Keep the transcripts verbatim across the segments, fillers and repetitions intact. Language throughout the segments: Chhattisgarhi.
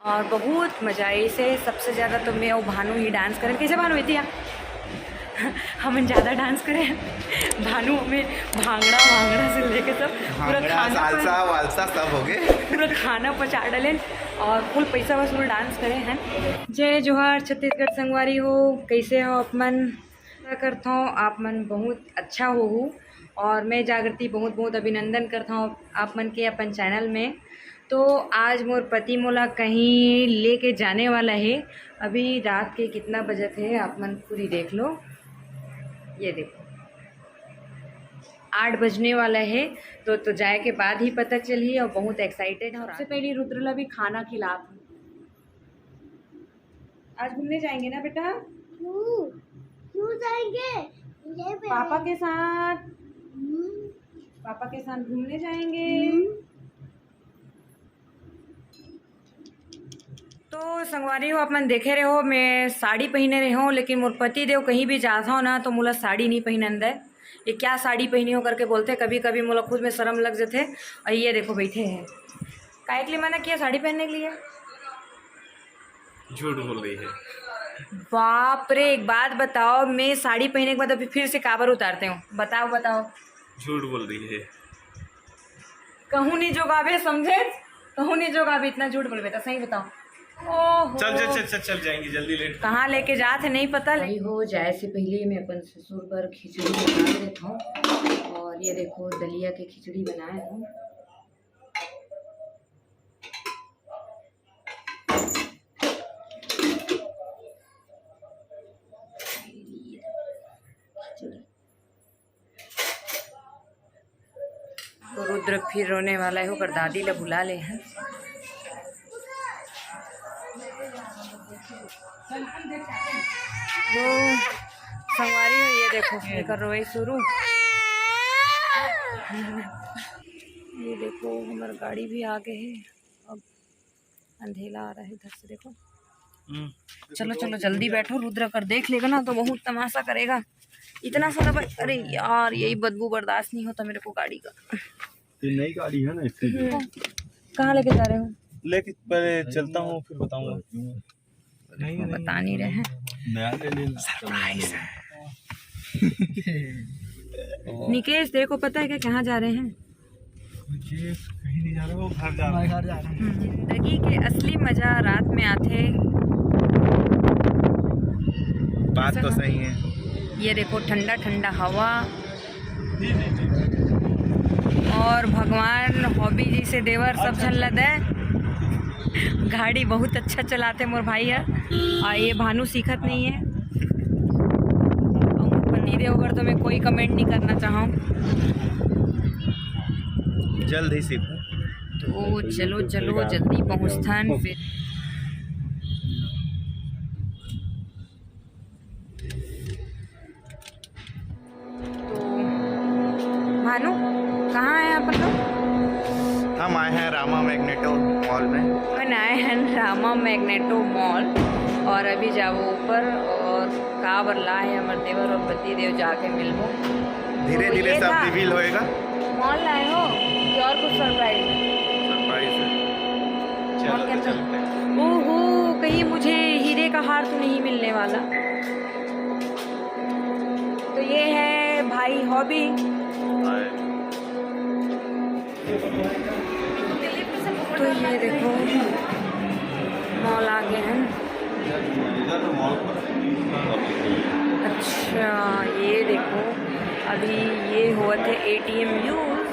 और बहुत मजा आइस हे। सबसे ज़्यादा तो मैं अउ भानु ही डांस करेन। कैसे भानु, इतिया? हमन ज़्यादा डांस करेन। भानु हमें भांगड़ा वांगड़ा से लेके सब पूरा भांगड़ा, खाना पर सालसा वालसा सब हो गए। पूरा खाना पचा डालेन और फुल पैसा वसूल डांस करे हैं। जय जोहार छत्तीसगढ़ संगवारी हो, कैसे हो आप मन? आशा करत हौं आप मन बहुत अच्छा होहू और मैं जागृति बहुत बहुत अभिनंदन करत हौं आप मन के अपन चैनल में। तो आज मोर पति मोला कहीं लेके जाने वाला हे। अभी रात के कितना बजत हे आप मन पूरी देख लो, ये देखो आठ बजने वाला हे। तो तो जाए के बाद ही पता चलही और बहुत एक्साइटेड हौं। सबसे पहले रुद्र ला भी खाना खिलात हौं। आज घूमने जाएंगे ना बेटा? क्यों? क्यों जाएंगे? ये पे पापा के साथ। हम्म। पापा के साथ घूमने जाएंगे। हम्म। तो संगवारी हो, आप मन देखे रहे हो, मैं साड़ी पहिने रहे हौं, लेकिन मोर पति देव कहीं भी जात हौं ना, तो मोला साड़ी नहीं पहिनन दे। ये क्या साड़ी पहिनी हो करके बोलथे। कभी कभी मोला खुद में शर्म लग जथे। और ये देखो बैठे हैं, काय के लिए मना किया साड़ी पहनने के लिए? झूठ बोल रही है। बाप रे, एक बात बताओ, मैं साड़ी पहने के बाद अभी फिर से काबर उतारते हौं? बताओ, बताओ। झूठ बोल रही है। कहूँ नहीं जोगाबे, समझे? कहूँ नहीं जोगाबे, इतना झूठ बोलबे तो सही बताओ। ओहो। चल, चल, चल, चल, चल जाएंगे, जल्दी लेट। कहाँ लेके जात हे नहीं पता। भाई हो, जाए से पहले मैं अपन ससुर बर खिचड़ी बना देत हौं। और ये देखो, दलिया के खिचड़ी बनाए हौं। तो रुद्र फिर रोने वाला है, ओकर दादी ला बुला ले हैं। तो संगवारी हो, ये देखो, एकर रोई शुरू। ये देखो, हमर गाड़ी भी आ गए है। अब अंधेला आ रहा है इधर से, देखो। हम्म। चलो, चलो, जल्दी बैठो, रुद्र कर देख लेगा ना तो बहुत तमाशा करेगा। इतना सारा ब-, अरे यार, यही बदबू बर्दाश्त नहीं होता मेरे को गाड़ी का। ये नई गाड़ी है ना, इसलिए। हम्म। कहाँ लेके जा रहे हो? लेके पहले चलता हूँ, फिर बताऊंगा। नहीं, वो नहीं, बता नहीं रहे हैं। नया ले लेना। सरप्राइज है। निकेश, तेरे को पता है क्या, कहाँ जा रहे हैं? मुझे कहीं नहीं जा रहा, वो घर जा रहा है। घर जा रहा है। हम्म, जिंदगी के असली मजा रात में आथे। बात तो सही है। ये देखो, ठंडा ठंडा हवा। जी, जी, जी। और भगवान हॉबी जैसे देवर सब अच्छा, झन ला अच्छा। दे। गाड़ी बहुत अच्छा चलाते मोर भाई है। और ये भानु सीखत नहीं है। और पति देव पर तो मैं कोई कमेंट नहीं करना चाहूँ। जल्द ही सीखूँ। तो चलो, चलो, जल्दी पहुँचथन फिर। तो भानु, कहाँ आए अपन लोग? हम आए हैं रामा मैग्नेटो मॉल में। अपन आए हैं रामा मैग्नेटो मॉल और अभी जाबो ऊपर और का बर लाए हैं हमर देवर और पति देव, जाके मिलबो। धीरे तो धीरे ये सब था। रिवील होएगा। मॉल आए हो कि और कुछ सरप्राइज है? सरप्राइज है। चलो, और क्या तो था? चलते हैं। ओहो, कहीं मुझे हीरे का हार तो नहीं मिलने वाला? तो ये है भाई हॉबी। हाय। तो ये देखो, मॉल आ गए हैं। अच्छा, ये देखो, अभी ये हुआ थे एटीएम यूज़।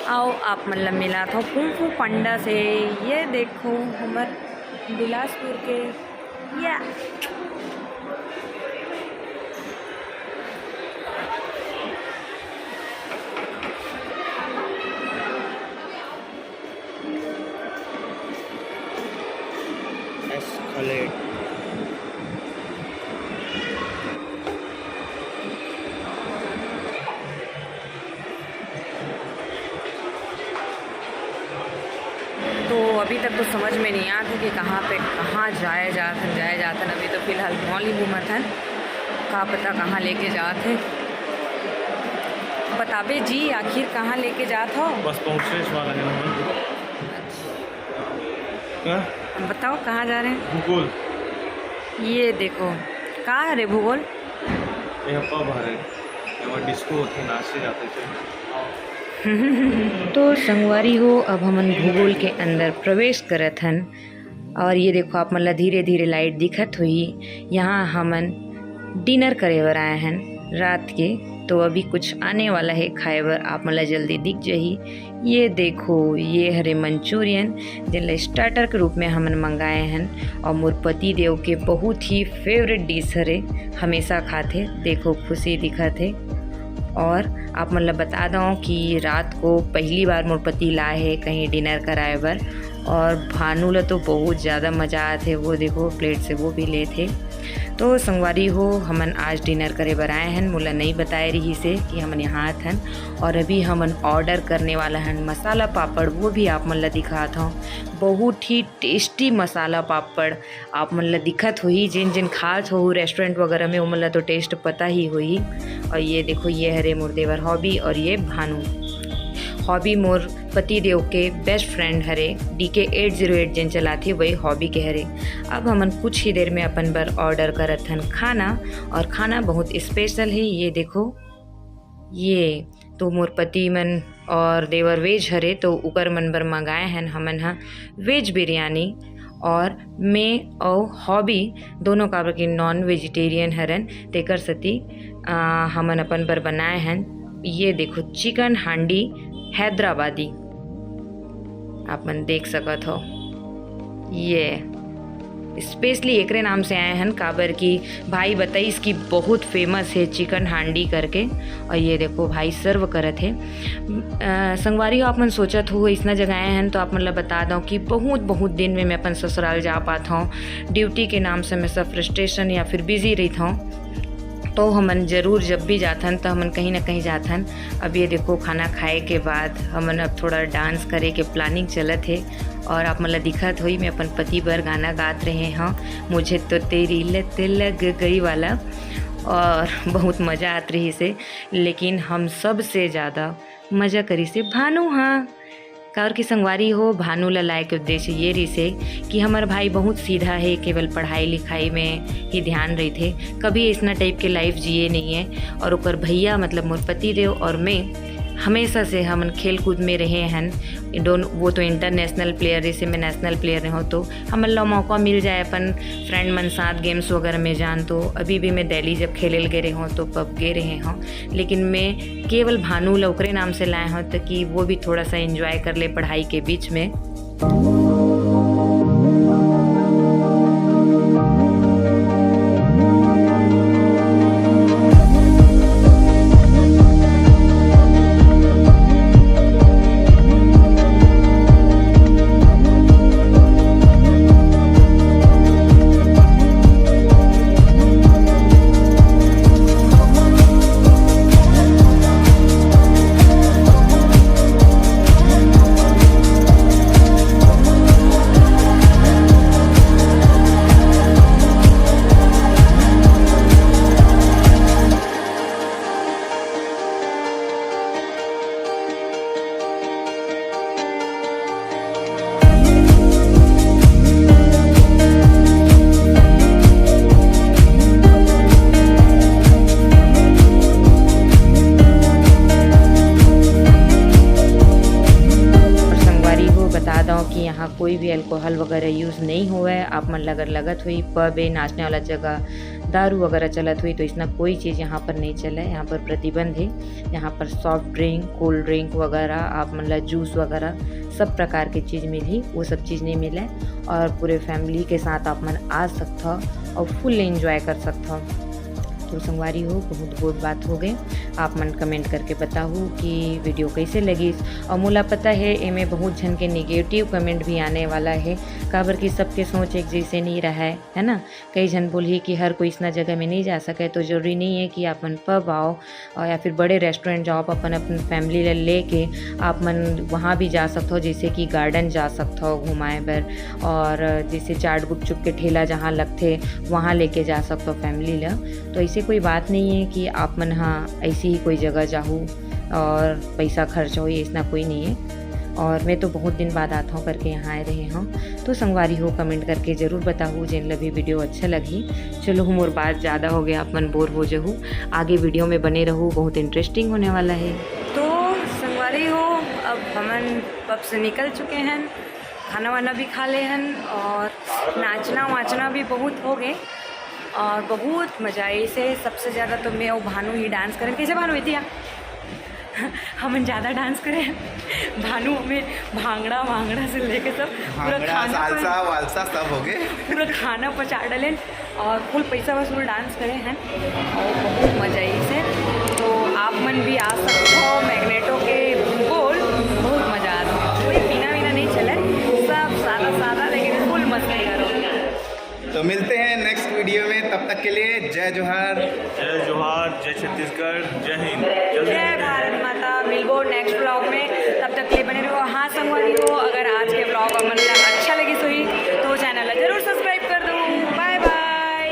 आओ, आप मन ला मिलात हौं कुंग फू पांडा से। ये देखो, हमर बिलासपुर के, या। एस्केलेड। तो अभी तक तो समझ में नहीं आत हे कि कहाँ पे, कहाँ जाए जात हन, जाए जात हन। अभी तो फिलहाल मॉल ही घूमत हन, का पता कहाँ लेके जात हे। बताबे जी, आखिर कहाँ लेके जात हो? बस पहुँचने वाला है हम। क्या? बताओ, कहाँ जा रहे हैं? भूगोल। ये देखो, का हरे भूगोल? ये पब हरे, एमा डिस्को होथे, नाचे जाथे। तो संगवारी हो, अब हमन भूगोल के अंदर प्रवेश करत हन। और ये देखो, आप मन ला धीरे धीरे लाइट दिखत होही। यहाँ हमन डिनर करे बर आए हन रात के, तो अभी कुछ आने वाला है खाए बर, आप मन ला जल्दी दिख जाही। ये देखो, ये हरे मंचूरियन, जेन ला स्टार्टर के रूप में हमन मंगाए हन, और मोर पति देव के बहुत ही फेवरेट डिश हरे, हमेशा खाथे। देखो, खुशी दिखत हे। और आप मन ला बता दव कि रात को पहली बार मोर पति लाए हे कहीं डिनर कराए बर, और भानु ला तो बहुत ज़्यादा मज़ा आत हे। वो देखो, प्लेट से वो भी लेत हे। तो संगवारी हो, हमन आज डिनर करे बर आए हन, मोला नई बताए रहिस हे कि हमन यहाँ आत हन। और अभी हमन ऑर्डर करने वाला हन मसाला पापड़, वो भी आप मन ला दिखात हव। बहुत ही टेस्टी मसाला पापड़ आप मन ला दिखत होही, जेन जेन खात हो रेस्टोरेंट वगैरह में, ओमन ला तो टेस्ट पता ही होही। और ये देखो, ये हरे मोर देवर हॉबी और ये भानु। हॉबी मोर पति देव के बेस्ट फ्रेंड हरे, डी के एट ज़ीरो एट जेन चलाथे, वही हॉबी के हरे। अब हमन कुछ ही देर में अपन बर ऑर्डर करत हन खाना, और खाना बहुत स्पेशल है। ये देखो, ये तो मोर पति मन और देवर वेज हरे, तो उकर मन बर मंगाए हन हमन ह वेज बिरयानी। और मैं और हॉबी दोनों, काबर कि नॉन वेजिटेरियन हरन, तेकर सेती, आ, हमन अपन बर बनाए हन। ये देखो, चिकन हांडी हैदराबादी, आप मन देख सकत हो। ये स्पेशली एकरे नाम से आए हन, काबर कि भाई बताइस कि बहुत फेमस है चिकन हांडी करके। और ये देखो, भाई सर्व करत हे। अ, संगवारी हो, आप मन सोचत हो, इसना जगह आए हन, तो आप मन ला बता दव कि बहुत, बहुत दिन में मैं अपन ससुराल जा पात हव। ड्यूटी के नाम से हमेशा फ्रस्ट्रेशन या फिर बिजी रहित हव, तो हमन जरूर जब भी जाथन, तो हमन कहीं ना कहीं जाथन। अब ये देखो, खाना खाए के बाद हमन अब थोड़ा डांस करे के प्लानिंग चलत हे, और आप मन ला दिखत होही, मैं अपन पति बर गाना गात रहे हव, मुझे तो तेरी लत लग गई वाला, और बहुत मजा आत रहिस हे। लेकिन हम सबसे ज़्यादा मजा करिस हे भानु हा। काबर कि संगवारी हो, भानु ला लाए के उद्देश्य ये रहिस हे कि हमर भाई बहुत सीधा हे, केवल पढ़ाई लिखाई में ही ध्यान रहिथे, कभी इसना टाइप के लाइफ जिए नहीं है। और ओकर भैया, मतलब मोर पति देव और मैं, हमेशा से हमन खेल कूद में रहे हन। डोन-, वो तो इंटरनेशनल प्लेयर, जैसे मैं नेशनल प्लेयर रहे हूँ, तो हमन ला मौका मिल जाए अपन फ्रेंड मन साथ गेम्स वगैरह में जान। तो अभी भी मैं दिल्ली जब खेले ल गे रहे हूँ, तो पब गे रहे हूँ, लेकिन मैं केवल भानु ला ओकरे नाम से लाए हव, ताकि वो भी थोड़ा सा एंजॉय कर ले पढ़ाई के बीच में। और संगवारी हो, बता दो कि यहाँ कोई भी अल्कोहल वगैरह यूज़ नहीं होवे। आप मन ल अगर लगत होई पब ए, नाचने वाला जगह, दारू वगैरह चलत होई, तो इसना कोई चीज़ यहाँ पर नहीं चले। यहाँ पर प्रतिबंध है। यहाँ पर सॉफ्ट ड्रिंक, कोल्ड ड्रिंक वगैरह, आप मन ल जूस वगैरह सब प्रकार के चीज़ मिलही, वो सब चीज़ नहीं मिले। और पूरे फैमिली के साथ आप मन आ सकत हो और फुल एंजॉय कर सकत हो। तो संगवारी हो, बहुत बहुत बात हो गए। आप मन कमेंट करके बताहू कि वीडियो कैसे लगिस। और मोला पता है, एमे बहुत झन के नेगेटिव कमेंट भी आने वाला है, काबर कि सबके सोच एक जैसे नहीं रहा है, है ना। कई झन बोलही कि हर कोई इसना जगह में नहीं जा सके, तो ज़रूरी नहीं है कि आप मन पब आओ और या फिर बड़े रेस्टोरेंट जाओ, आप अपन, अपन फैमिली ले लेके आप मन वहाँ भी जा सकत हो, जैसे कि गार्डन जा सकत हो घुमाए बर, और जैसे चाट गुपचुप के ठेला जहाँ लगथे, वहाँ लेके जा सकत हो फैमिली ला। तो ऐसे कोई बात नहीं है कि आप मन हाँ ऐसी ही कोई जगह जाहू। और पैसा खर्च होही, ऐसना कोई नहीं है। और मैं तो बहुत दिन बाद आत हूँ करके यहाँ आए रहे हूँ। तो संगवारी हो, कमेंट करके जरूर बताहू जेन ला भी वीडियो अच्छा लगही। चलो, मोर बात ज़्यादा हो गया, आप मन बोर हो जहू। आगे वीडियो में बने रहू, बहुत इंटरेस्टिंग होने वाला है। तो संगवारी हो, अब हमन पब से निकल चुके हैं, खाना वाना भी खा ले हन और नाचना वाचना भी बहुत हो गए और बहुत मजा आइसे। सबसे ज़्यादा तो मैं और भानु ही डांस करें। कैसे भानु, इतिया? हमन ज़्यादा डांस करें। भानु हमें भांगड़ा वांगड़ा से लेके सब पूरा भांगड़ा, खाना पर सालसा वालसा सब हो गए। पूरा खाना पचा डालेन और फुल पैसा वसूल डांस करे हैं और बहुत मजा आइसे। तो आप मन भी आ सकते हो मैग्नेटो के बोल, बहुत मजा आता है। कोई पीना वीना नहीं चले, सब सादा सादा लेकिन फुल मस्ती करो। तो मिलते हैं नेक्स्ट वीडियो में, तब तक के लिए जय जोहार। जय जोहार, जय छत्तीसगढ़, जय हिंद। जल्दी जय मिलते हैं। भारत माता। मिलबो नेक्स्ट व्लॉग में, तब तक के लिए बने रहो। हाँ संगवारी हो, अगर आज के व्लॉग आप मन ला अच्छा लगिस होही तो चैनल ला जरूर सब्सक्राइब कर दो। बाय बाय।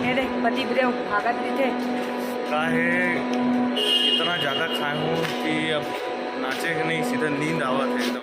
ये देख, पति देव भागत रहिथे। काहे इतना ज़्यादा खाए हूँ कि अब नाचे के नहीं, सीधा नींद आवत है एकदम।